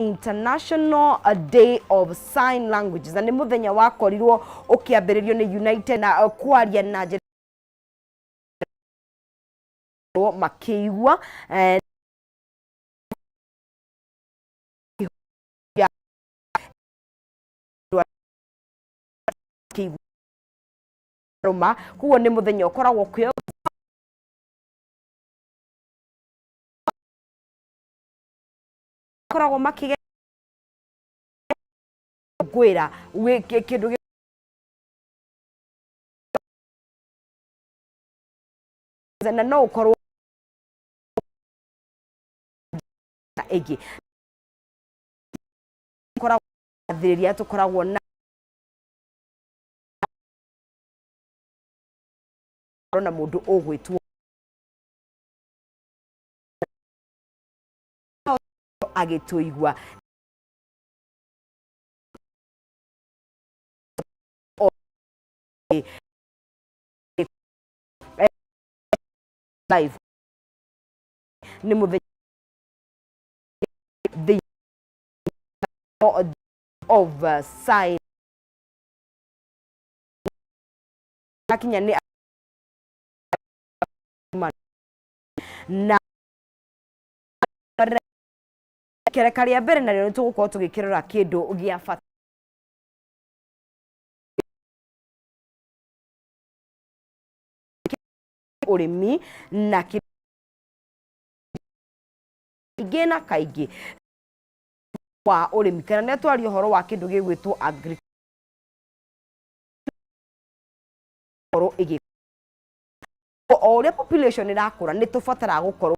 International Day of Sign Languages, na nĩ mũthenya wakorirwo ũkĩambĩrĩrio nĩ United na kwaria na njĩra makĩigua rũma. Koguo nĩ mũthenya ũkoragwo ũkĩo koragwo makĩge ngwĩra kĩndũ na no ũkorwo ĩngĩ koragwo thĩrĩria tũkoragwo na na mũndũ ũgwĩtwo agĩtũigua. Live nĩ mũthenya of sign akinya nĩ na kereka rĩa mbere narĩo nĩ tũgũkorwo tũgĩkĩrora kĩndũ gĩa bata ũrĩmi na kaingĩ na kaingĩ wa ũrĩmi kana nĩ twaria ũhoro wa kĩndũ gĩgwĩtwo agriculture ĩgĩ o ũrĩa population ĩrakũra nĩ tũbataraga gũkorwo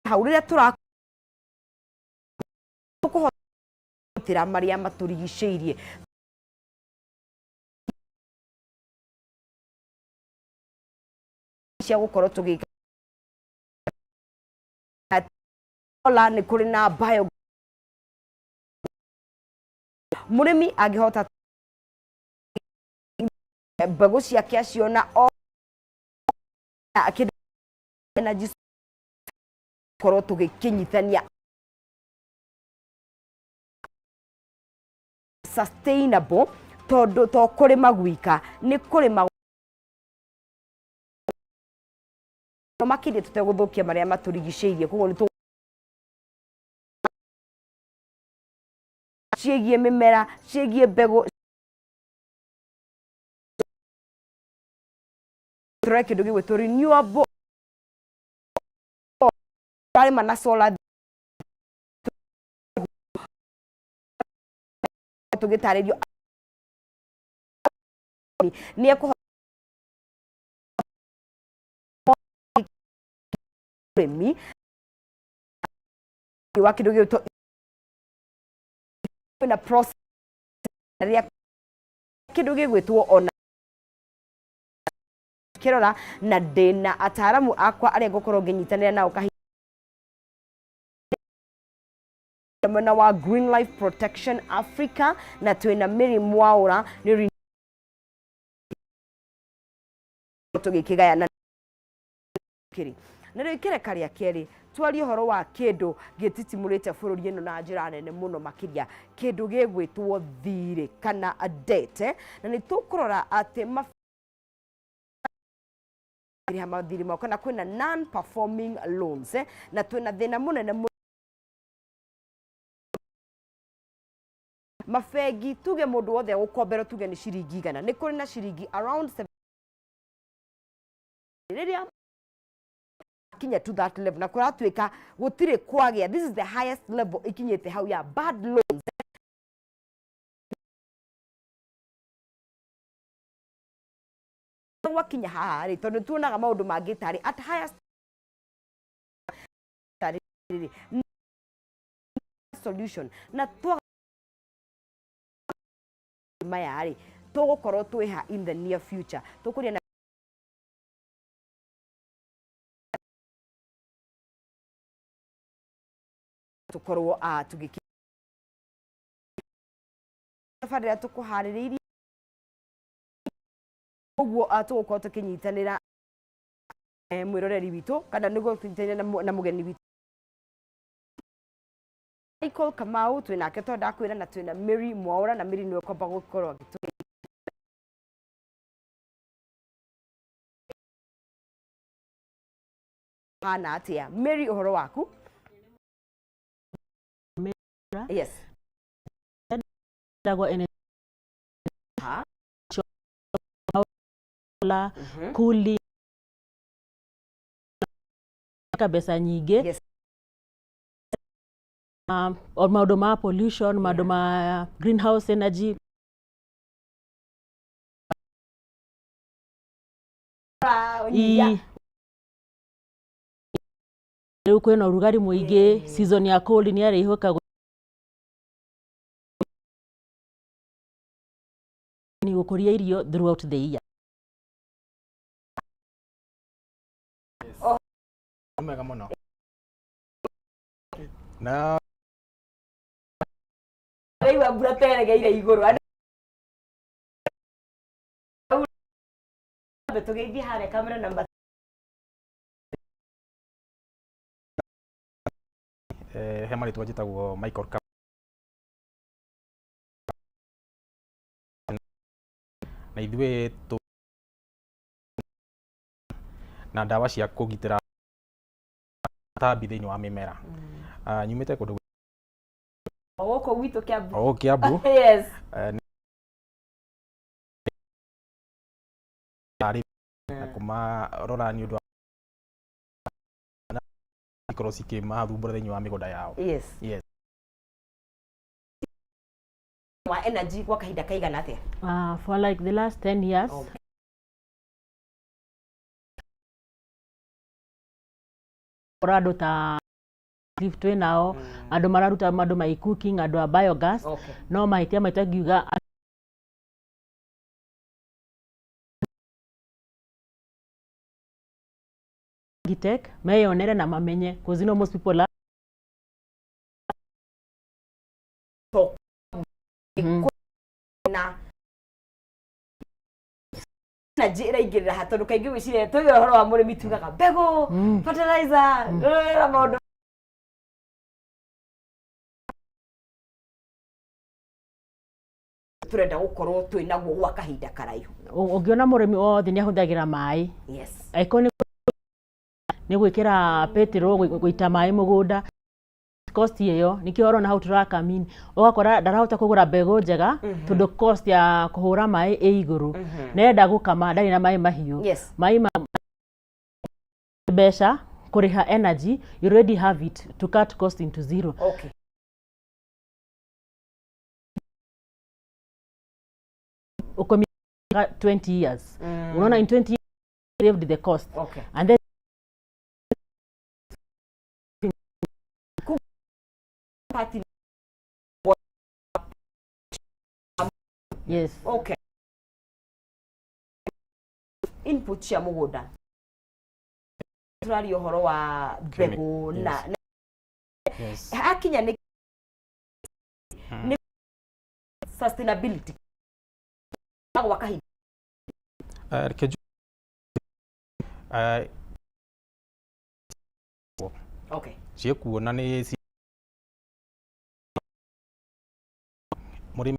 hau rĩrĩa tũrakũhotera marĩa matũrigicĩirie cia gũkorwo tũgĩka ola nĩ kũrĩ na bio mũrĩmi angĩhota mbegũ ciake aciona o kĩndũ energy korwo tũgĩkĩnyitania sustainable tondũ to kũrĩma gwika nĩ kũrĩma makĩria tũtegũthũkia marĩa matũrigicĩirie. Koguo nĩ ciĩgiĩ mĩmera, ciĩgiĩ mbegũ, tũrore kĩndũ gĩgwĩtwo renewable twarĩma na solar tũgĩtarĩrio nĩ ekũhota ũrĩmi wa kĩndũ gĩgwĩtwo na process rĩa kĩndũ gĩgwĩtwo ona kĩrora na ndĩna ataramu akwa arĩa ngũkorwo ngĩnyitanĩra nao kahinda mwena wa Green Life Protection Africa na twĩna Mary Mwaura nĩ tũgĩkĩgayana kĩrĩ na rĩu ikereka rĩa kerĩ twarie ũhoro wa kĩndũ gĩtitimũrĩte bũrũri ĩno na njĩra nene mũno makĩria, kĩndũ gĩgwĩtwo thirĩ kana debt, na nĩ tũkũrora atĩ marĩha mathirĩ mao kana kwĩna non performing loans, na twĩna thĩna mũnene mũno mabengi tuge mũndũ wothe agũkomberwo tuge nĩ ciringi 100 nĩ kũrĩ na ciringi around rĩrĩa kinya to that level na kũratuĩka gũtirĩ kwagĩa. This is the highest level ikinyĩte hau ya bad loans. Gwakinya haha rĩ, tondũ tuonaga maũndũ mangĩ tarĩ at highest tarĩ solution na twaga maya rĩ, tũgũkorwo twĩha in the near future tũkũria na tũkorwo tũgĩki tabarĩra tũkũharĩrĩirie ũguo tũgũkorwo tũkĩnyitanĩra. Mwĩroreri witũ kana nĩguo tũnyitane na mũgeni witũ Michael Kamau twĩ nake tondũ ndakwĩra, na twĩna Mary Mwaura, na Mary nĩwe kwamba gũkorwo agĩtũ hana atĩa. Mary, ũhoro waku? Yes. Ndagwo ene la cooling ka mbeca nyingĩ. O maũndũ ma pollution, maũndũ ma greenhouse energy. Rĩu kwĩna ũrugarĩ mũingĩ, season ya cold nĩ yarĩhũka nĩ gũkũria irio throughout the year. Nĩ mwega mũno na Ndaigua mbura teregeire igũrũ. Andũ tũgeithie harĩa kamera namba. He marĩtwa, njĩtagwo Michael Kamau na ithuĩ tũ na ndawa cia kũgitĩra tambi thĩinĩ wa mĩmera. Ah, nyumĩte kũndũ O gũkũ gwitũ Kiambu. O gũkũ Kiambu. Nĩ na kũmarora nĩ ũndũ wa ikorwo cikĩmathumbũra thĩinĩ wa mĩgũnda yao. Yes. Wa energy gwa kahinda kaigana atĩa? For like the last 10 years. Kora andũ ta Cliff twĩ nao, andũ mararuta andũ mai cooking, andũ a biogas. No mahĩtia maitũ angiuga Agitech meyonere na mamenye, 'cause you know most people are Na energy ĩraingĩrĩra ha? Tondũ kaingĩ gwĩciria tuge ũhoro wa mũrĩmi tugaga mbegũ, fertilizer, na maũndũ turenda gũkorwo twĩ naguo gwa kahinda karaihu. Ũngĩona mũrĩmi wothe nĩ ahũthagĩra maĩ. Angĩkorwo nĩ gwĩkĩra petrol, gũita maĩ mũgũnda, cost ĩyo nĩkĩo ũrona hau tũrakamini, ũgakora ndarahota kũgũra mbegũ njega tondũ cost ya kũhũra maĩ ĩ igũrũ, nenda gũkama ndarĩ na maĩ mahiũ. Maĩ ma mbeca kũrĩha energy, you already have it to cut cost into zero. Ukomi 20 years, unaona in 20 years saved the cost. And then Party. Yes. Okay, input cia mũgũnda, tũraria ũhoro wa mbegũ na hakinya nĩ sustainability gwa kahinda. Reke ciĩkuo na nĩ mũrĩmi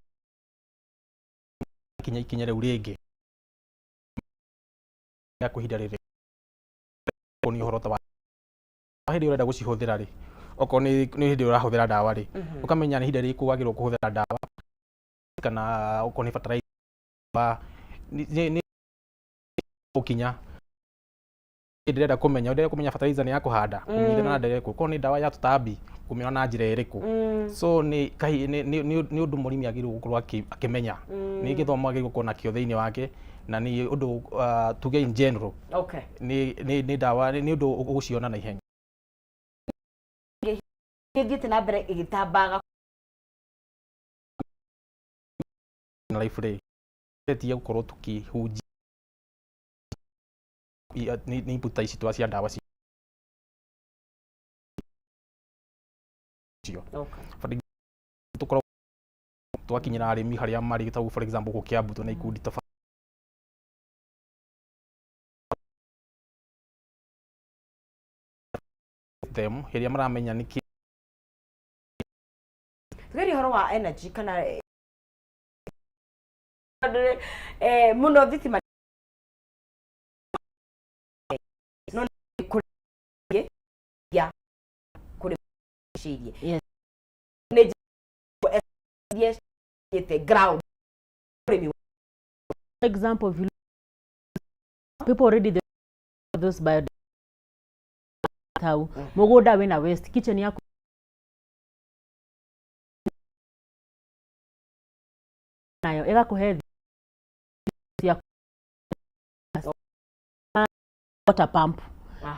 kinya ikinya rĩu rĩngĩ rĩa kwa ihinda rĩrĩ nĩ ũhoro ta wa hĩndĩ ĩrĩa ũrenda gũcihũthĩra rĩ, okorwo nĩ hĩndĩ ĩrĩa ũrahũthĩra ndawa rĩ, ũkamenya nĩ ihinda rĩrĩkũ wagĩrĩirwo kũhũthĩra ndawa kana okorwo nĩ fertilizer nĩ gũkinya ndĩrenda kũmenya, ndĩrenda kũmenya fertilizer nĩ ya kũhanda kũmĩithana na njĩra ĩrĩkũ, okorwo nĩ ndawa ya tũtambi kũmĩoya na njĩra ĩrĩkũ. So nĩ ũndũ mũrĩmi agĩrĩirwo gũkorwo akĩmenya, nĩ gĩthomo agĩrĩirwo gũkorwo nakĩo thĩinĩ wake, na nĩ ũndũ tuge in general nĩ ndawa, nĩ ũndũ ũgũciona na ihenya. Ĩthiĩte na mbere ĩgĩtambaga. Na life rĩ tie gũkorwo tũkĩhunjia nĩ input ta ici twa cia ndawa cio. Tũkorwo twakinyĩra arĩmi harĩa marĩ, ta for example gũkũ Kiambu twĩna ikundi ta them hĩrĩa maramenya nĩkĩ. Tugerie ũhoro wa energy kana mũno thitima no nĩ kũrĩ ya kũrĩ cirie. Nĩ njĩra ĩte ground ũrĩmi. For example, if you look, people already they those bio hau mũgũnda wĩna waste, kitchen yaku nayo ĩgakũhe cia water pump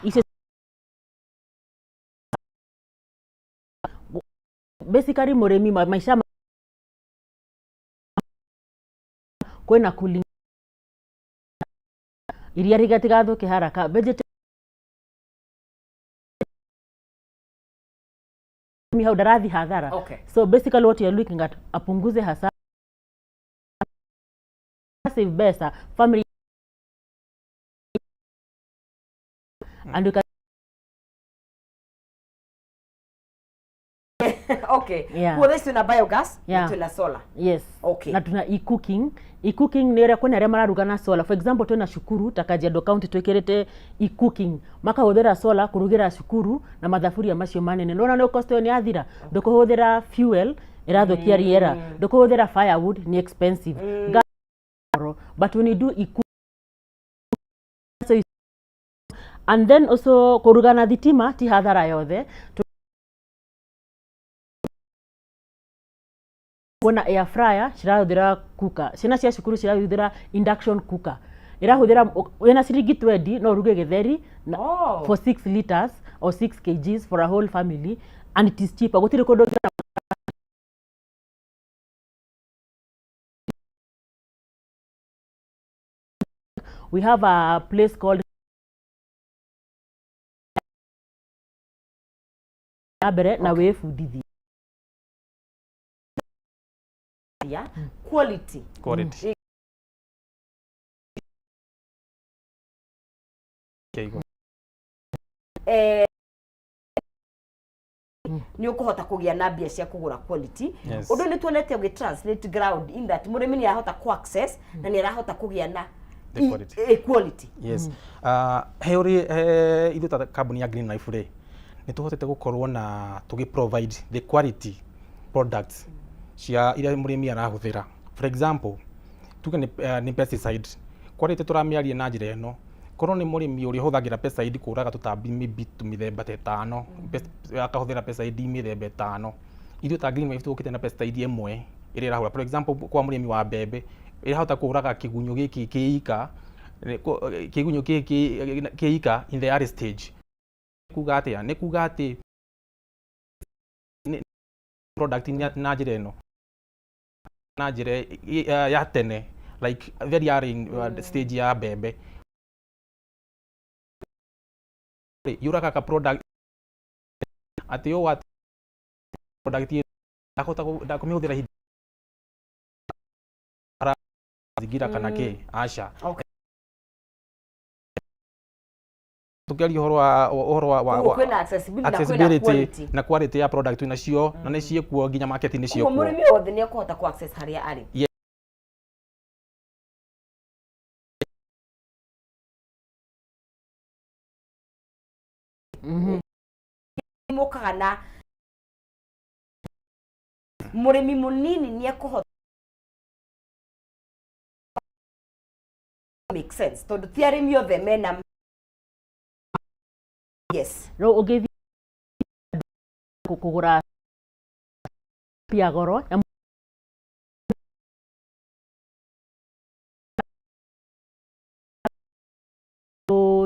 icio. Basically mũrĩmi maica kwĩna cooling, iria rĩtigathũke haraka, vegetable hau ndarathi hathara. So basically what you're looking at, apunguze hasara, save pesa family and you can Kuo thaa ici twĩna biogas na twĩna solar. Yes. Na tuna e-cooking. E-cooking nĩ ũrĩa kwĩna arĩa mararuga na solar. For example, twĩna cukuru ta Kajiado County twĩkĩrĩte e-cooking, makahũthĩra solar kũrugĩra cukuru na mathaburia macio manene. Nĩwona nĩ cost ĩyo nĩ yathira. Ndũkũhũthĩra fuel ĩrathũkia rĩera, ndũkũhũthĩra firewood, nĩ expensive. Goro. But when you do e so you, and then also kũruga na thitima ti hathara yothe. Kuona air fryer cirahũthĩra cooker, ciana cia cukuru cirahũthĩra induction cooker, ĩrahũthĩra wĩna ciringi 20 no ũruge gĩtheri na, for 6 liters or 6 kgs for a whole family, and it is cheaper. Gũtirĩ kũndũ ũngĩona. We have a place called na mbere na wĩbundithie. Ya quality. Quality. Kĩa igũrũ. Nĩ ũkũhota kũgĩa na mbia cia kũgũra quality. Ũndũ nĩ tuonete ũgĩ translate ground in that mũrĩmi nĩ arahota kũ access na nĩ arahota kũgĩa na The quality. Quality. Yes. He ũrĩ he ithuĩ ta kambuni ya Green Life rĩ, nĩ tũhotete gũkorwo na tũgĩ provide the quality products cia iria mũrĩmi arahũthĩra. For example, tuge nĩ pesticide quality tũramĩaria na njĩra ĩno, korwo nĩ mũrĩmi ũrĩa ũhũthagĩra pesticide kũraga tũtambi mĩbi mĩthemba ta ĩtano, akahũthĩra pesticide mĩthemba ĩtano, ithuĩ ta Green Life tũkĩte na pesticide ĩmwe ĩrĩa ĩrahũra. For example, kwa mũrĩmi wa mbembe ĩrahota kũraga kĩgunyũ gĩkĩ kĩika, kĩgunyũ gĩkĩ kĩika in the early stage. Kuga atĩa? Nĩ kuga atĩ product na njĩra ĩno, na njĩra ya tene, like very early in stage ya mbembe, yũragaga product atĩ ũũ atĩ product ndakũhota ndakũmĩhũthĩra ihinda mazingira kana kĩ, aca. Tũkĩaria ũhoro wa Koguo kwĩna accessibility na kwĩna accessibility quality. Na quality ya product nacio na nĩ ciĩkuo nginya market nĩ Koguo ciĩkuo. Mũrĩmi wothe nĩ ekũhota kũ access harĩa arĩ. Mũkaga na mũrĩmi mũnini nĩ ekũhota make sense tondũ ti arĩmi othe mena, yes. Rĩu ũngĩthiĩ kũgũra ya goro ya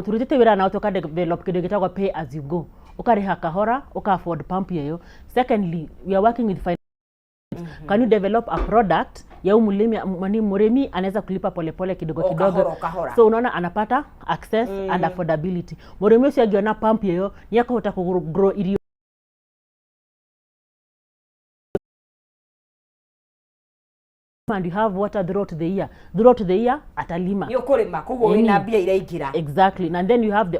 turutĩte wĩra nao tũka develop kĩndũ gĩtagwo pay as you go, ũkarĩha kahora, ũka afford pump ĩyo. Secondly, we are working with finance. Can you develop a product ya huyu mlimi mani mrimi anaweza kulipa polepole kidogo O kidogo? Kahora, o kahora. So unaona anapata access and affordability. Mũrĩmi ũcio angĩona pump ĩyo nĩ akũhota kũ grow irio and you have water throughout the year. Throughout the year atalima. Nĩ ũkũrĩma, koguo wĩna Ĩni. Mbia iraingĩra. Exactly. And then you have the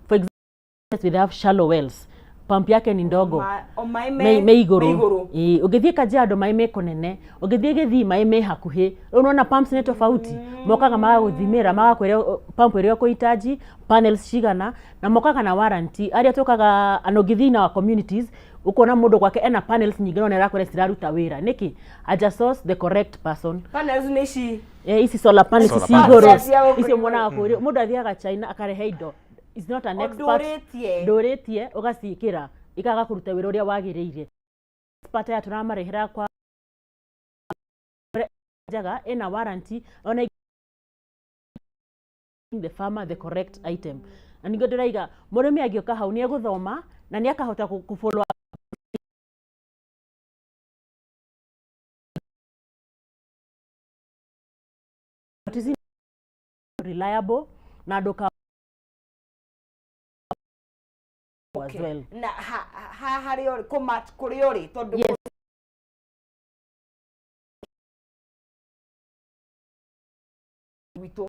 for example, They have shallow wells, pump yake ni ndogo. O maĩ me igũrũ. Me igũrũ. Ĩĩ, ũngĩthiĩ Kajiado maĩ me kũnene, ũngĩthiĩ Gĩthii maĩ me hakuhĩ. Rĩu nĩwona pumps nĩ tofauti. Mokaga magagũthimĩra, magakwĩra pump ĩrĩa ũkũhitaji, panels cigana, na mokaga na warranty. Arĩa tũkaga ana ũngĩthiĩ in our communities, ũkona mũndũ gwake ena panels nyingĩ no nĩarakwĩra citiraruta wĩra. Nĩkĩ? Haja source the correct person. Panels nĩ ici? Eh, ici solar panels. Solar Ici panels. igũrũ. Cia gũkũ icio igũrũ. muonaga kũrĩa mũndũ athiaga China akarehe indo, is not an expert. Ndũrĩtie. Ndũrĩtie, ũgaciĩkĩra ikaga kũruta wĩra ũrĩa wagĩrĩire. Expert aya tũramarehera kwa njega ĩna warranty, ona the farmer the correct item. Na ningĩ ndĩraiga mũrĩmi angĩũka hau nĩ egũthoma na nĩ akahota kũ follow up. But is reliable na ndũka as well. Na ha harĩa ũrĩ kũmatch kũrĩa ũrĩ tondũ Yes. gwitũ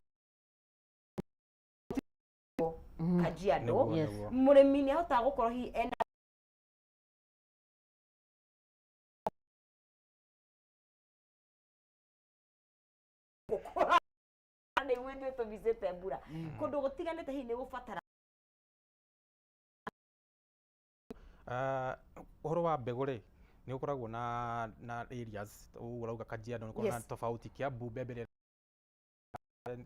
Kajiado. Nĩguo, Yes. nĩguo. Mũrĩmi nĩ ahotaga gũkorwo hihi ena gũkũra nĩguo ithuĩ tũmicĩte mbura kũndũ gũtiganĩte, hihi nĩ gũbatara. Ah, ũhoro wa mbegũ rĩ, nĩ ũkoragwo na areas ũguo ũrauga Kajiado nĩ ũkoragwo na tofauti, Kiambu mbembe ĩrĩa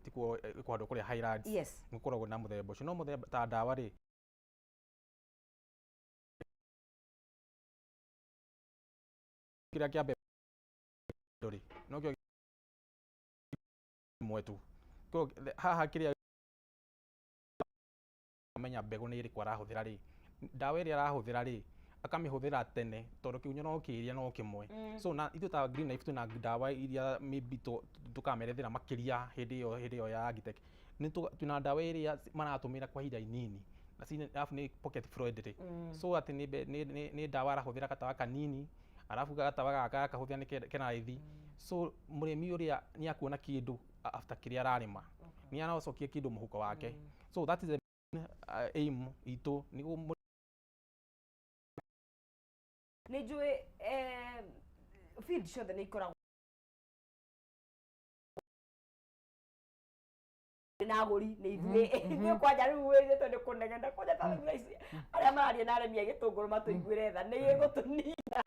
tikuo ĩkũhandwo kũrĩa highlands, nĩ gũkoragwo na mũthemba ũcio, no mũthemba ta ndawa rĩ, kĩrĩa kĩa mbembe rĩ nokĩo ĩmwe tu. Koguo haha kĩrĩa amenya mbegũ nĩ ĩrĩkũ arahũthĩra rĩ, ndawa ĩrĩa arahũthĩra rĩ, akamĩhũthĩra tene tondũ kĩgunyũ no kĩrĩa no kĩmwe. So na ithuĩ ta Green Life twĩna ndawa iria maybe tũkamerethera makĩria hĩndĩ ĩyo ya Agritech. Nĩ twĩna ndawa ĩrĩa maratũmĩra kwa ihinda inini na alafu nĩ pocket friendly, so atĩ nĩ ndawa arahũthĩra gatawa kanini, alafu gatawa gaka akahũthĩra nĩ kena raithi. So mũrĩmi ũrĩa nĩ akuona kĩndũ after kĩrĩa ararĩma, nĩ aracokia kĩndũ mũhuko wake. So that is the main aim itũ nĩguo Nĩ njũĩ field ciothe nĩ ikoragwo na agũri, nĩ ithuĩ kwanja rĩu wĩrĩtwo nĩ kũnegena kwanja ta rĩu thaa ici arĩa mararia na arĩmi a gĩtũngũrũ matũiguĩre tha nĩ gĩgũtũnina.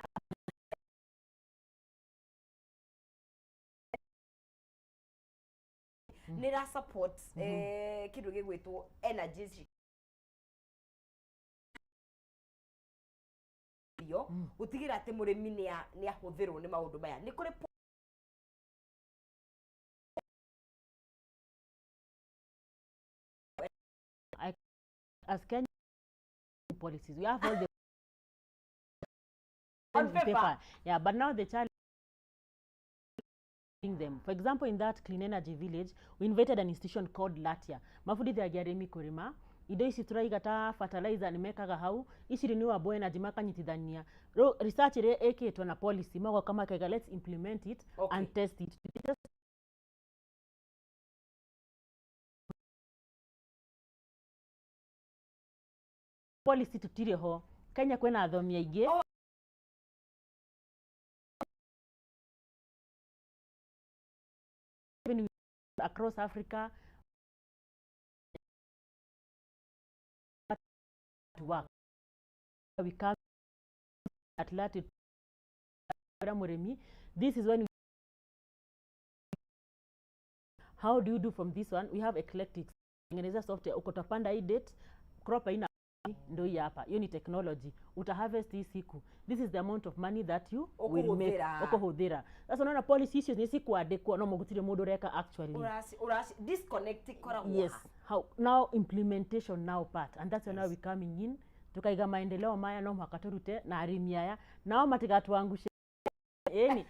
Nĩ ra support kĩndũ gĩgwĩtwo energy ici irio gũtigĩrĩra atĩ mũrĩmi nĩ ahũthĩrwo nĩ maũndũ maya nĩ kũrĩ. As Kenya policies, we have all the On in paper. Paper. Yeah, but now the challenge them. For example, in that clean energy village, we invited an institution called Latia. Mabundithagia arĩmi kũrĩma indo ici tũraiga ta fertilizer nĩ mekaga hau ici renewable energy makanyitithania. Rĩu research ĩrĩa ĩkĩtwo na policy magoka makaiga, let's implement it and test it. Test policy tũtirĩ ho. Kenya kwĩna athomi aingĩ. Oh. Even across Africa to work. We come at latitude mũrĩmi, this is when how do you do from this one? We have eclectic tengeneza software, uko utapanda hii date, crop haina ndo hii hapa, hiyo ni technology, uta harvest hii siku, this is the amount of money that you will make. Ũkũhũthĩra. Ũkũhũthĩra. Sasa unaona policy icio nĩ cikwandĩkwo no gũtirĩ mũndũ ũreka actually. Ũraci disconnect ĩkoragwo Yes. ha? How now implementation now part, and that's when now we coming in, tukaiga maendeleo maya no mũhaka tũrute na arĩmi aya nao matigatuangushe ĩni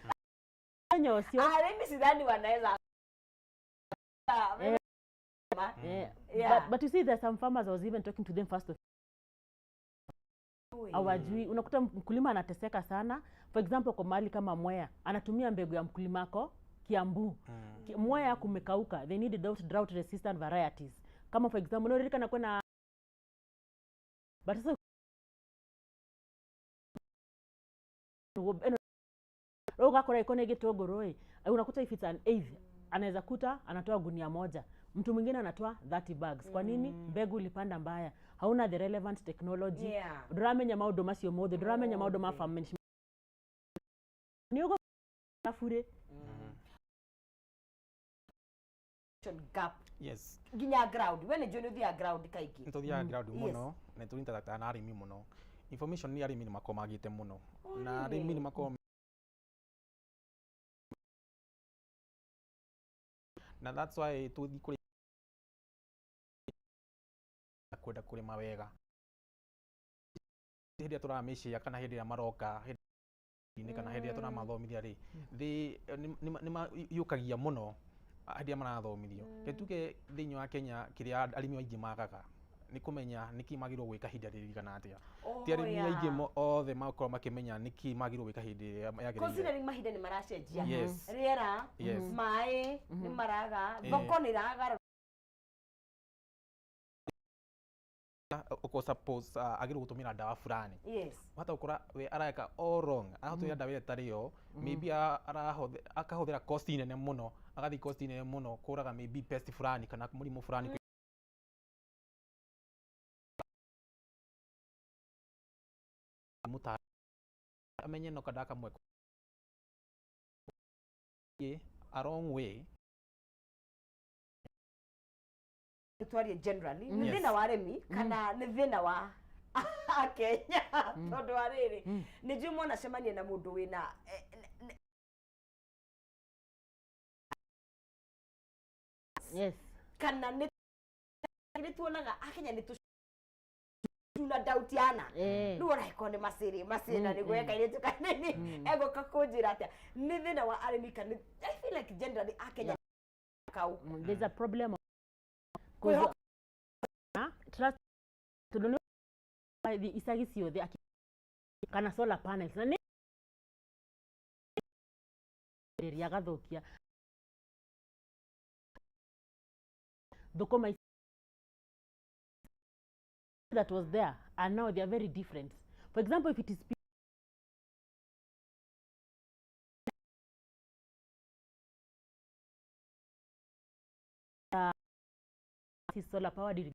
mũthenya ũcio. Arĩmi sidhani wanaweza. Eh, but you see there's some farmers, I was even talking to them first of hawajui. Unakuta mkulima anateseka sana. For example, kwa mahali kama Mwea anatumia mbegu ya mkulima ako Kiambu. Mwea kumekauka, they need drought resistant varieties. Kama for example, unaririkana kwena But sasa ĩno rĩu ũgakora ĩko nĩ gĩtũngũrũ ĩ, unakuta if it's an eighth, anaweza kuta anatoa gunia moja, mtu mwingine anatoa 30 bags. Kwa nini? Mbegu ulipanda mbaya, hauna the relevant technology. Ndũramenya maũndũ macio mothe, ndũramenya maũndũ ma farm management, nĩ ũgũ burĩ. Gap. Yes. Nginya ground, we nĩ njũĩ nĩ ũthiaga ground kaingĩ. Nĩ tũthiaga ground mũno na nĩ tũinteractaga na arĩmi mũno. Information nĩ arĩmi nĩ makoragwo magĩte mũno na arĩmi nĩ makoragwo na that's why tũthiĩ kũrĩ kwenda kũrĩma wega hĩndĩ ĩrĩa tũramĩcia kana hĩndĩ ĩrĩa maroka hĩndĩ kana hĩndĩ ĩrĩa tũramathomithia rĩ, they nĩ mayũkagia mũno hĩndĩ ĩrĩa marathomithio. Reke tuge thĩinĩ wa Kenya, kĩrĩa arĩmi aingĩ magaga nĩ kũmenya nĩkĩ magĩrĩirwo gwĩka ihinda rĩigana atĩa. Ti arĩmi aingĩ othe makorwo makĩmenya nĩkĩ magĩrĩirwo gwĩka hĩndĩ ĩrĩa yagĩrĩire. Considering mahinda nĩ maracenjia, rĩera, maĩ nĩ maraga, thoko nĩ ĩragarũra. Uko suppose agĩrĩirwo gũtũmĩra ndawa fulani, wahota gũkora we areka all wrong, arahũthĩra ndawa ĩrĩa ĩtarĩ yo, maybe akahũthĩra cost nene mũno, agathiĩ cost nene mũno kũraga maybe pest fulani kana mũrimũ fulani. Amenye no kadawa kamwe a wrong way. Twarie generally, nĩ thĩna wa arĩmi kana nĩ thĩna wa Akenya? Tondũ wa rĩrĩ, nĩ njũĩ mwana cemania na mũndũ wĩna kana nĩ tuonaga Akenya nĩ tuna dautiana. Rĩu ona ĩkorwo nĩ macĩrĩ macĩna nĩguo kairĩtu kanini egũka kũnjĩra atĩa, nĩ thĩna wa arĩmi kana I feel like generally Akenya kau? There's a problem of Kwĩhoka. Trust, tondũ nĩ icagi ciothe kana solar panels na nĩ rĩrĩa agathũkia thũkũma that was there, and now they are very different. For example, if it is solar powered irrigation,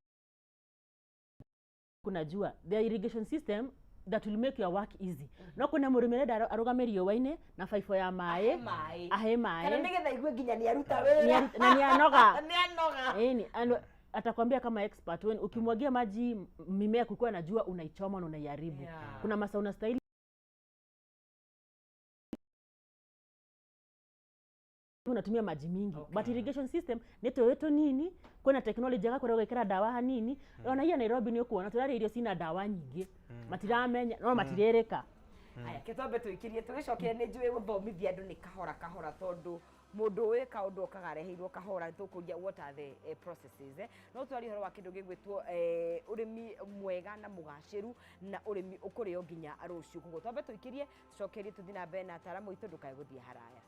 kuna jua, the irrigation system that will make your work easy. No kuna mũrĩmi arenda arũgame riũa-inĩ na baibũ ya maĩ. Maĩ. Ahe kana maĩ. Nĩgetha igue nginya nĩ aruta wĩra. Na nĩ anoga. Nĩ anoga. Ĩni, and atakwambia kama expert, when ukimwagia maji mimea kukiwa na jua, unaichoma na unaiharibu. Kuna masaa unastahili unatumia maji mingi. But irrigation system nĩ tũĩ tũnini, kwĩna technology agakorwo gwĩkĩra ndawa hanini. Ona iya Nairobi nĩ ũkuona tũrarĩa irio cina ndawa nyingĩ, matiramenya no matirĩrĩka. Aya, ke twambe tũikirie, tũgĩcokia. Nĩ njũĩ gũthomithia andũ nĩ kahora kahora, tondũ mũndũ ũĩ kaũndũ okaga areheirwo kahora. Nĩ tũkũria what are the processes, eh? No twarie ũhoro wa kĩndũ gĩgwĩtwo ũrĩmi mwega na mũgacĩru na ũrĩmi ũkũrĩo nginya rũciũ. Koguo twambe tũikirie, tũcokerie, tũthiĩ na mbere na ataramu aitũ. Ndũkae gũthiĩ haraya.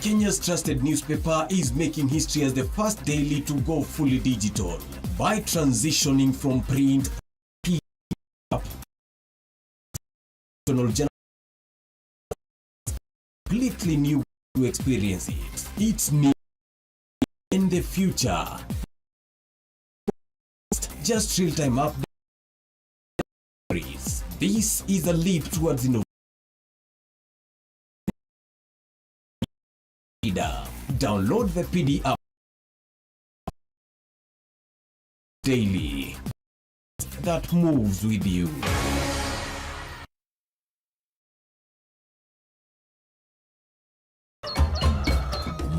Kenya's trusted newspaper is making history as the first daily to go fully digital by transitioning from print P up completely new to experience it. It's new in the future. Just real-time updates. This is a leap towards innovation. Download the PD app daily that moves with you.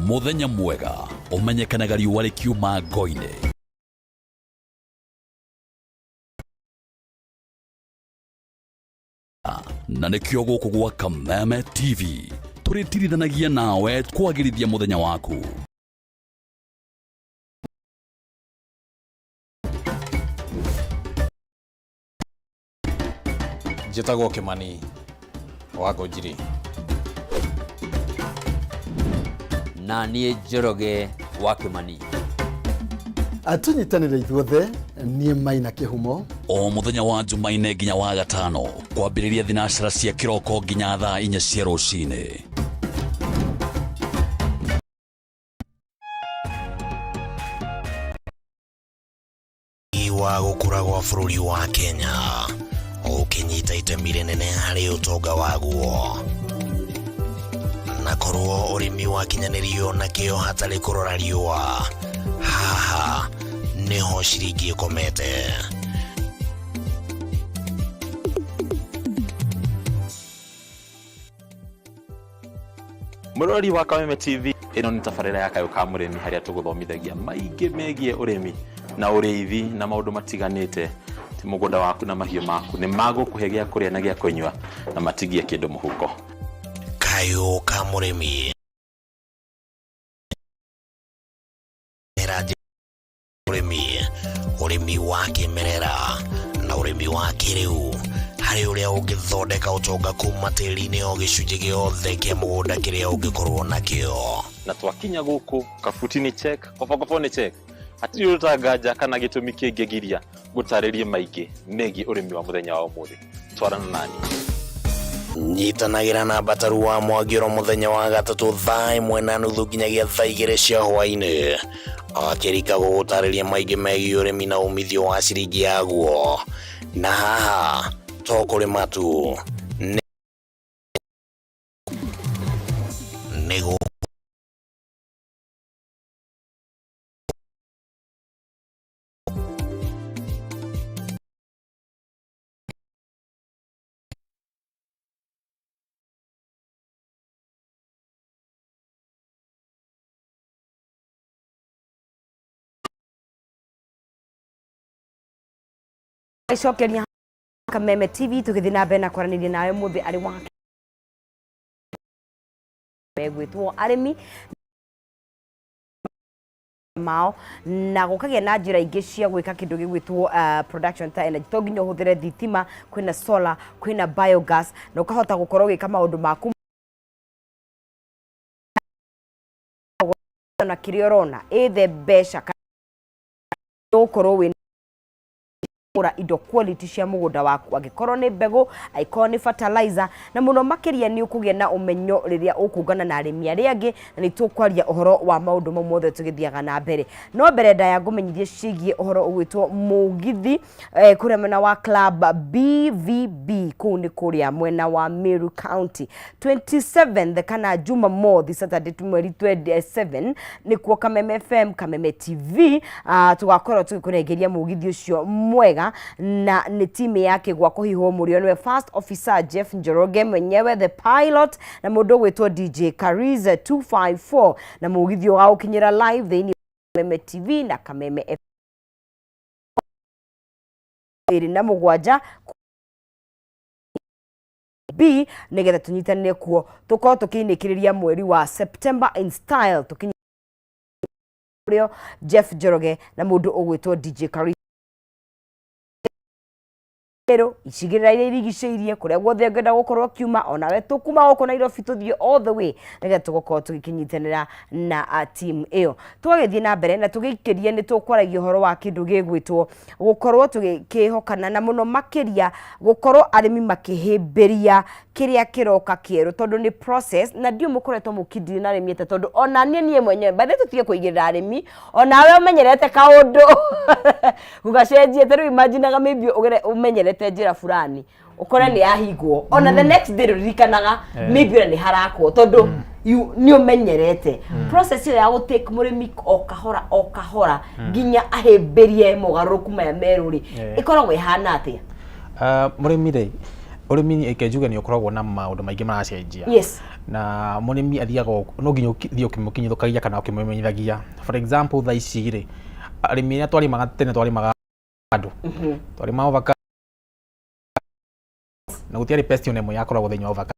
Muthenya mwega ũmenyekanaga riũa rĩkiuma ngo-inĩ. Na nĩkĩo gũkũ gwa Kameme TV tũrĩtirithanagia nawe kwagĩrithia mũthenya waku. Njĩtagwo Kĩmani wa Ngũnjiri. Na niĩ Njoroge wa Kĩmani. Tũnyitanĩre ithuothe, niĩ Maina Kĩhumo. O mũthenya wa Jumaine nginya wa Gatano, kwambĩrĩria thinacara cia kĩroko nginya thaa 4 cia rũcinĩ. Wa gũkũra gwa bũrũri wa Kenya ũkĩnyita itemi rĩnene harĩ ũtonga waguo, na korwo ũrĩmi wakinyanĩrio na kĩo hatarĩ kũrora riũa, haha nĩho ciringi ĩkomete. Mũrori wa Kameme TV, ĩno nĩ tabarĩra ya Kayũ ka Mũrĩmi, harĩa tũgũthomithagia maingĩ megiĩ ũrĩmi na ũrĩithi na maũndũ matiganĩte. Ti mũgũnda waku na mahiũ maku nĩ magũkũhe gĩa kũrĩa na gĩa kũnyua na matigie kĩndũ mũhuko. Kayũ ka Mũrĩmi, ũrĩmi, ũrĩmi wa kĩmerera na ũrĩmi wa kĩrĩu, harĩ ũrĩa ũngĩthondeka ũtonga kuma tĩri-inĩ o gĩcunjĩ gĩothe kĩa mũgũnda kĩrĩa ũngĩkorwo nakĩo. Na twakinya gũkũ, kabuti nĩ check, kobokobo nĩ check, hatirĩ ũndũ ta nganja kana gĩtũmi kĩngĩgiria gũtarĩrie maingĩ megiĩ ũrĩmi wa mũthenya wa ũmũthĩ. Twarana nani. Nyitanagĩra na Mbataru wa Mwangĩro mũthenya wa gatatũ thaa 1:30 nginyagia thaa 2 cia hwaĩ-inĩ, akĩrika gũgũtarĩria maingĩ megiĩ ũrĩmi na umithio wa ciringi yaguo. Na haha to kũrĩma tu, nĩ Icokeria Kameme TV, tũgĩthiĩ na mbere na kwaranĩria nawe mũthĩ arĩ wa megwĩtwo arĩmi mao na gũkagĩa na njĩra ingĩ cia gwĩka kĩndũ gĩgwĩtwo production ta energy. To nginya ũhũthĩre thitima, kwĩna solar, kwĩna biogas, na ũkahota gũkorwo ũgĩka maũndũ maku na kĩrĩa ũrona ĩthe mbeca kana ũgũkorwo wĩ kũgũra indo quality cia mũgũnda waku, angĩkorwo nĩ mbegũ, angĩkorwo nĩ fertilizer, na mũno makĩria nĩ ũkũgĩa na ũmenyo rĩrĩa ũkũngana na arĩmi arĩa angĩ, na nĩ tũkwaria ũhoro wa maũndũ mau mothe tũgĩthiaga na mbere. No mbere ndaya ngũmenyithie ciĩgiĩ ũhoro ũgwĩtwo mũgithi kũrĩa mwena wa Club BVB, kũu nĩ kũrĩa mwena wa Meru County, 27th kana Jumamothi, Saturday, mweri 27, nĩkuo Kameme FM, Kameme TV tũgakorwo tũgĩkũnengeria mũgithi ũcio mwega, na nĩ timu yake gwa kũhihwo mũrĩo nĩwe First Officer Jeff Njoroge mwenyewe, the pilot, na mũndũ ũgwĩtwo DJ Kariza 254, na mũgithi ũgagũkinyĩra live thĩinĩ Kameme TV na Kameme FM 27 B, nĩgetha tũnyitanĩre kuo, tũkorwo tũkĩinĩkĩrĩria mweri wa September in style, tũkinyĩrĩo Jeff Njoroge na mũndũ ũgwĩtwo DJ Kari icigĩrĩra iria irigicĩirie, kũrĩa guothe ũngĩenda gũkorwo ũkiuma, onawe tũkuma gũkũ Nairobi tũthiĩ all the way, nĩgetha tũgũkorwo tũgĩkĩnyitanĩra na team ĩyo. Tũgagĩthiĩ na mbere na tũgĩikĩrie, nĩ tũkwaragia ũhoro wa kĩndũ gĩgwĩtwo gũkorwo tũgĩkĩhokana, na mũno makĩria gũkorwo arĩmi makĩhĩmbĩria kĩrĩa kĩroka kĩerũ, tondũ nĩ process, na ndiũ mũkoretwo mũkindire na arĩmi atĩa, tondũ ona niĩ mwenyewe by the way, tũtige kũigĩrĩra arĩmi, onawe ũmenyerete kaũndũ gũgacenjia. Ta rĩu imaginaga maybe ũgere ũmenyerete njĩra fulani, ũkore nĩ yahingwo, ona the next day ndũririkanaga maybe ona nĩ harakwo, tondũ nĩ ũmenyerete process ĩyo ya gũtake mũrĩmi o kahora o kahora nginya ahĩmbĩrie mogarũrũku maya merũ rĩ, ĩkoragwo ĩhana atĩa? Mũrĩmi rĩ, ũrĩmi reke njuge nĩ ũkoragwo na maũndũ maingĩ maracenjia. Na mũrĩmi athiaga no nginya ũthiĩ ũkĩmũkinyithũkagia kana ũkĩmũmenyithagia. For example, thaa ici rĩ, arĩmi arĩa twarĩmaga tene, twarĩmaga andũ twarĩmaga avocado, na gũtiarĩ pest ona ĩmwe yakoragwo thĩinĩ wa avocado.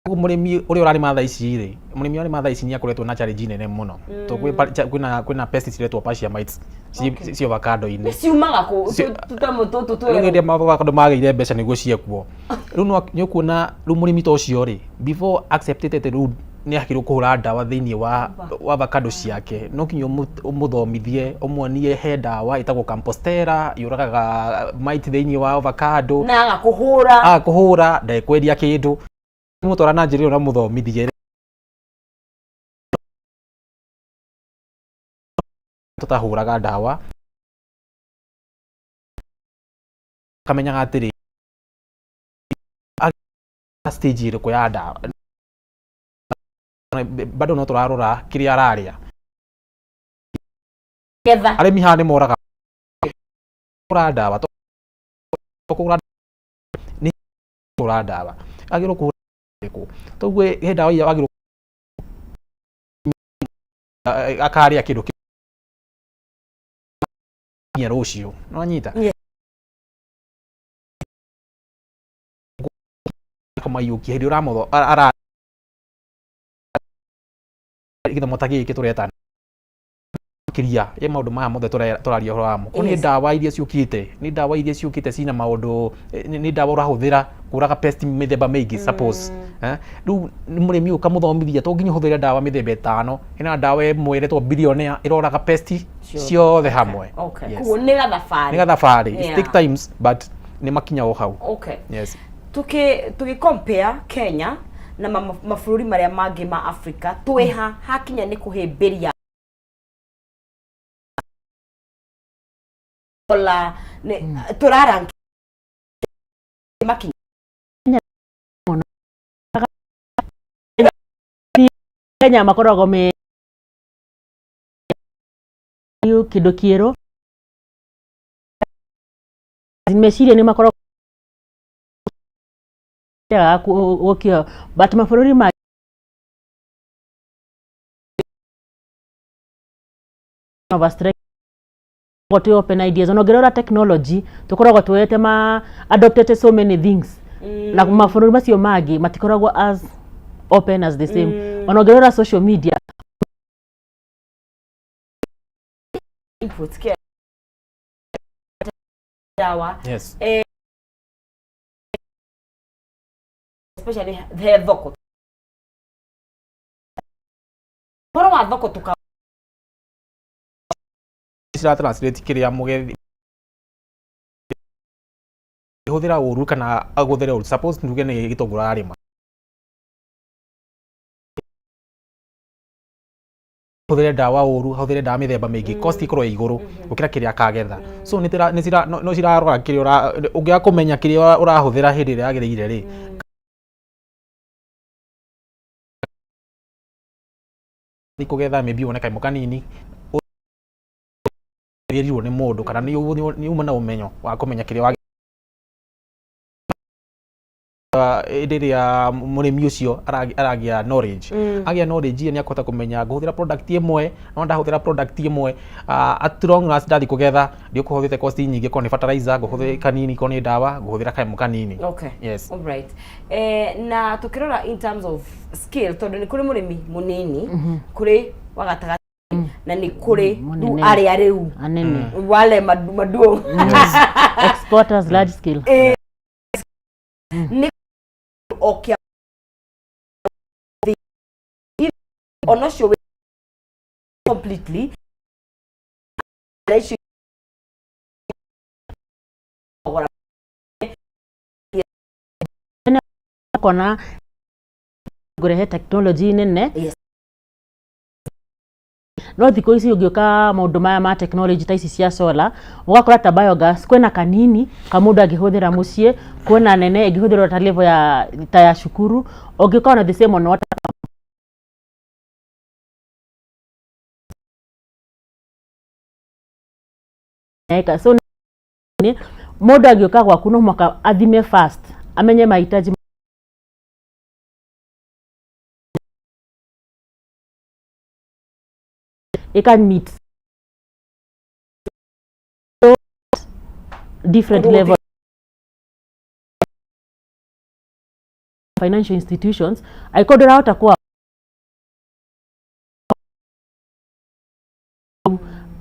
Koguo mũrĩmi ũrĩa ũrarĩma thaa ici rĩ, mũrĩmi ũrarĩma thaa ici nĩ akoretwo na challenge nene mũno. Tondũ kwĩna pest ciretwo passia mites ci avocado-inĩ. Ciumaga kũ tũtamũ tũtũ Rĩu twerũ? hĩndĩ ĩrĩa avocado magĩire mbeca nĩguo ciekuo. Rĩu nĩ ũkuona rĩu mũrĩmi ta ũcio rĩ, before accept atĩ rĩu nĩ agĩrĩirwo kũhũra ndawa thĩinĩ wa avocado ciake, no nginya ũmũthomithie, ũmuonie he ndawa ĩtagwo Campostella yũragaga mite thĩinĩ wa avocado. Na agakũhũra. Agakũhũra, ndekwendia kĩndũ. Mũtwara na njĩra ĩyo na mũthomithie tũtahũraga ndawa, kamenyaga atĩrĩ stage ĩrĩkũ ya ndawa, bado no tũrarora kĩrĩa ararĩa. Getha. Arĩmi haha nĩ moraga kũgũra ndawa, kũgũra nĩ kũhũra ndawa, agĩrĩirwo kũhũra ĩrĩkũ? Toguo he ndawa iria wagĩrĩirwo akarĩa kĩndũ nginya rũciũ, nĩwanyita? Kũmaiyũkia hĩndĩ ũramũtho ara gĩthomo ta gĩkĩ tũreta makĩria ya maũndũ maya mothe tũraria ũhoro wamo. Ko nĩ ndawa iria ciũkĩte, nĩ ndawa iria ciũkĩte cina maũndũ, nĩ ndawa ũrahũthĩra kũraga pest mĩthemba mĩingĩ suppose. Rĩu mũrĩmi ũkamũthomithia to nginya ũhũthĩre ndawa mĩthemba ĩtano, hena ndawa ĩmwe ĩretwo billionaire ĩroraga pest ciothe hamwe. Okay. Yes. Koguo nĩ gathabarĩ. Nĩ gathabarĩ. It take times but nĩ makinya o hau. Okay. Yes. Tũkĩ compare Kenya na mabũrũri marĩa mangĩ ma Africa, twĩha hakinya nĩ kũhĩmbĩria ola tũrarank makinya Kenya makoragwo me kĩndũ kĩerũ, meciria nĩ makoragwo gũkio, but mabũrũri ma twĩ open ideas. Ona ũngĩrora technology, tũkoragwo tuoete ma adopted so many things, na mabũrũri macio mangĩ matikoragwo as open as the same. Ona ũngĩrora social media input kia dawa. Yes. Especially he thoko, ũhoro wa thoko tuka Cira translate kĩrĩa mũgethi hũthĩra ũru kana agũthĩre ũru. Suppose nduge nĩ gĩtũngũrũ ararĩma, hũthĩre ndawa ũru, hũthĩre ndawa mĩthemba mĩingĩ, cost ĩkorwo ĩ igũrũ gũkĩra kĩrĩa akagetha. So nĩ cirarora kĩrĩa ũngĩaga kũmenya kĩrĩa ũrahũthĩra hĩndĩ ĩrĩa yagĩrĩire rĩ, kũgetha maybe wone kaimũ kanini wĩrirwo nĩ mũndũ kana nĩ uma na ũmenyo wa kũmenya kĩrĩa hĩndĩ ĩrĩa mũrĩmi ũcio aragĩa knowledge, agĩa knowledge nĩ akũhota kũmenya ngũhũthĩra product ĩmwe, no ndahũthĩra product ĩmwe, at long last ndathiĩ kũgetha ndiũkũhũthĩte cost nyingĩ. Korwo nĩ fertilizer ngũhũthĩra kanini, korwo nĩ ndawa ngũhũthĩra kaimũ kanini. Okay. Yes. Alright. Na tukirora in terms of scale, tondu ni kuri murimi munini, kuri wa gatagatĩ, na nĩ kũrĩ rĩu Mũnene. arĩa rĩu anene wale maduo exporters, large scale. Nĩ o kĩa ona ũcio wĩ completely icio thogora. Kona ngũrehe technology nene. No thikũ ici ũngĩũka maũndũ maya ma technology ta ici cia solar, ũgakora ta biogas kwĩna kanini ka mũndũ angĩhũthĩra mũciĩ, kwĩna nene ĩngĩhũthĩrwo ta level ya ta ya cukuru. Ũngĩũka ona the same on water eka. So nĩ mũndũ angĩũka gwaku no mũhaka athime first, amenye mahitaji ĩka meet different level. Financial institutions angĩkorwo ndũrahota kwa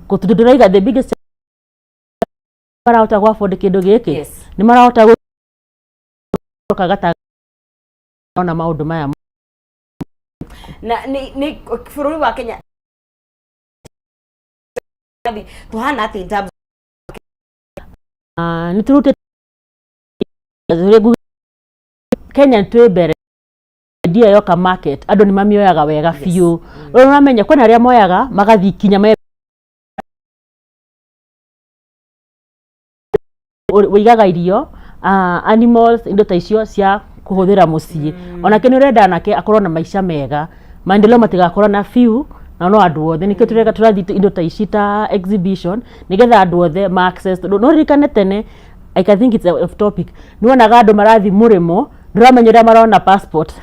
tondũ ndũraiga the biggest marahota gũ afford kĩndũ gĩkĩ. Nĩ marahota gũka gata ona maũndũ maya. Na nĩ bũrũri wa Kenya tũhana atĩ in terms Ah, nĩ tũrutĩte Kenya twĩ mbere idea yoka market, andũ nĩ mamĩoyaga wega biũ. Rĩu ũramenya kwĩna arĩa moyaga magathiĩ kinya me ũigaga irio, animals, indo ta icio cia kũhũthĩra mũciĩ. Onake nĩ ũrenda nake akorwo na maica mega, maendeleo matigakorwo na few na no andũ othe. Nĩkĩo tũreka tũrathiĩ indo ta ici ta exhibition nĩgetha andũ othe ma access, tondũ no ririkane tene, I think it's off topic, nĩ wonaga andũ marathiĩ mũrĩmo, ndũramenya ũrĩa marona passport,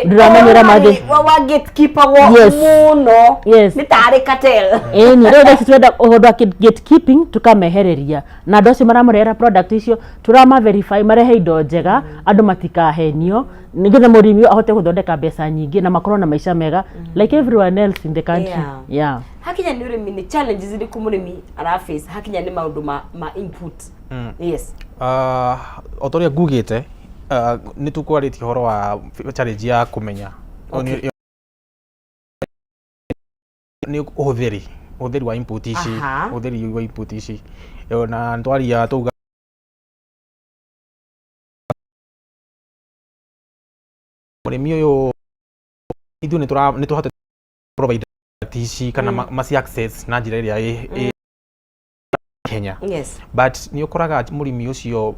ndũramenya ũrĩa mathiĩ wa gatekeepagwo mũno. Nĩ tarĩ cartel. Ĩni rĩu thaa ici tũrenda ũhoro wa gatekeeping tũkamehereria, na andũ acio maramũrehera product icio tũrama verify marehe indo njega, andũ matikahenio, nĩgetha mũrĩmi ahote gũthondeka mbeca nyingĩ na makorwo na maica mega like everyone else in the country. Yeah. Hakinya nĩ ũrĩmi, nĩ challenges irĩkũ mũrĩmi araface hakinya nĩ maũndũ ma input? Yes. O ta ũrĩa ngugĩte, nĩ tũkwarĩtie ũhoro wa challenge ya kũmenya nĩ ũhũthĩri wa input ici, ũhũthĩri wa input ici. Na nĩ twaria twauga mũrĩmi ũyũ ithuĩ nĩ tũhotete provide ici kana maci access na njĩra ĩrĩa ĩ ihenya, but nĩ ũkoraga mũrĩmi ũcio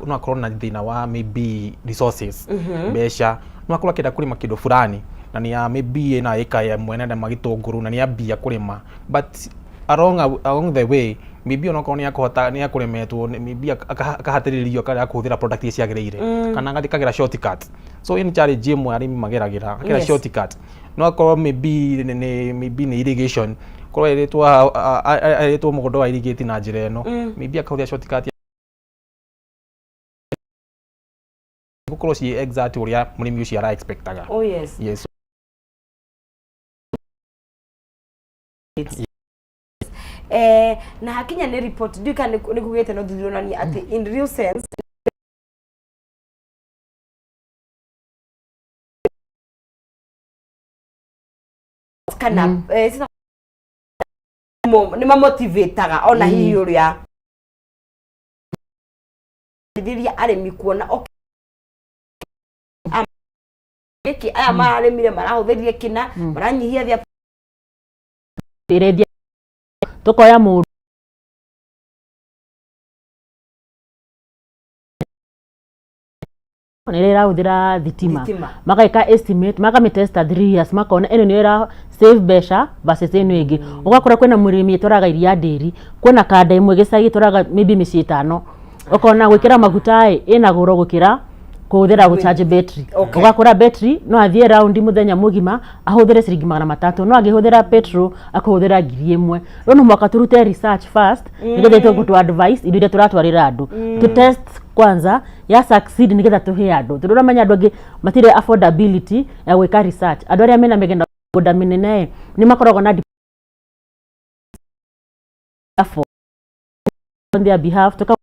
no akorwo na thĩna wa maybe resources, mbeca. No akorwo akĩenda kũrĩma kĩndũ fulani na nĩ ya maybe ĩna ĩka ĩmwe na ndema gĩtũngũrũ na nĩ ambia kũrĩma, but along the way maybe onokorwo nĩ akũhota nĩ akũremetwo maybe akahatĩrĩrio akarega kũhũthĩra product iria ciagĩrĩire kana agathiĩ kagera shortcut. So ĩyo nĩ challenge ĩmwe arĩmi mageragĩra, akagera shortcut. No akorwo maybe nĩ maybe nĩ irrigation, korwo erĩtwo mũgũnda wa irrigate na njĩra ĩno, maybe akahũthĩra shortcut gũkorwo ciĩ exact ũrĩa mũrĩmi ũcio ara expectaga. Yes. Na hakinya nĩ report, ndiũĩ kana nĩ kũgĩte na ũthuthuria ũronania atĩ in real sense kana nĩ mamotivataga ona hihi ũrĩa teithĩrĩria arĩmi kuona, okay, gĩkĩ aya mararĩmire marahũthĩrire kĩna maranyihia thia ĩrendia tũkoya mũndũ nĩ ĩrĩa ĩrahũthĩra thitima. Thitima. Mageka estimate, makamĩtesta 3 years, makona ĩno nĩyo ĩra save mbeca versus ĩno ĩngĩ. Ũgakora kwĩna mũrĩmi ĩtwaraga iria ndĩri, kwĩna kanda ĩmwe gĩcagi ĩtwaraga maybe mĩciĩ ĩtano, ũkona gwĩkĩra maguta ĩ ĩna goro gũkĩra kũhũthĩra gũcharge battery. Ũgakora battery no athiĩ round mũthenya mũgima ahũthĩre ciringi 300, no angĩhũthĩra petrol akũhũthĩra 1000. Rĩu no mũhaka tũrute research first nĩgetha ithuĩ gũtũ advice indo iria tũratwarĩra andũ, to test kwanza ya succeed nĩgetha tũhe andũ, tondũ ũramenya andũ angĩ matirĩ affordability ya gwĩka research. Andũ arĩa mena mĩgũnda mĩnene ĩ, nĩ makoragwo na on their behalf tuka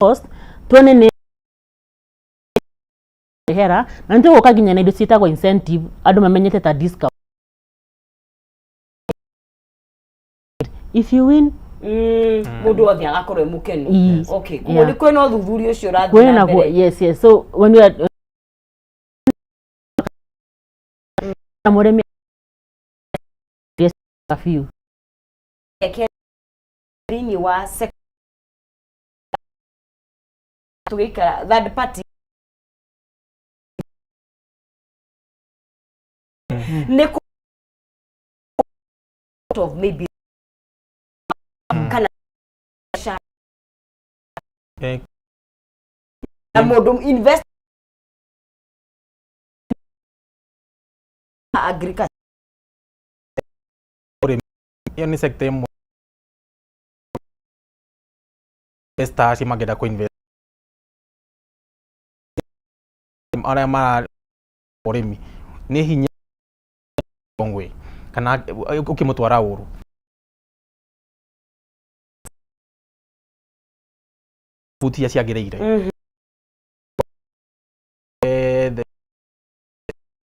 cost tuone nĩ hera na nĩ tũgũka nginya na indo ciĩtagwo incentive, andũ mamenyete ta discount if you win. Mũndũ wothe agakorwo e mũkenu. Okay, koguo nĩ kwĩna ũthuthuria ũcio ũrathiĩ kwĩna na naguo mbere. Yes, so when we are na mũrĩmi biũ. Thĩinĩ wa tũgĩikara third party nĩ of maybe kana na mũndũ invest agriculture. Ĩyo nĩ sector ĩmwe investors mangĩenda kũ invest. Arĩa mara ũrĩmi nĩ hinya wrong way kana ũkĩmũtwara ũru. Buti iria ciagĩrĩire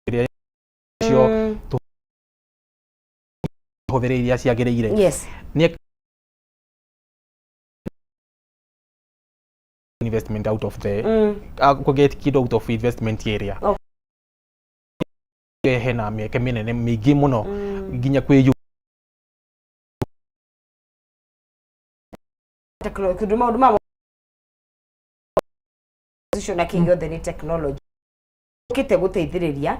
ĩrĩa cio tũhũthĩre iria ciagĩrĩire. Nĩ investment out of the kũ get kĩndũ out of investment area. Hena mĩeke mĩnene mĩingĩ mũno nginya kwĩ Kĩndũ maũndũ ma na kĩ gĩothe nĩ technology ũkĩte gũteithĩrĩria.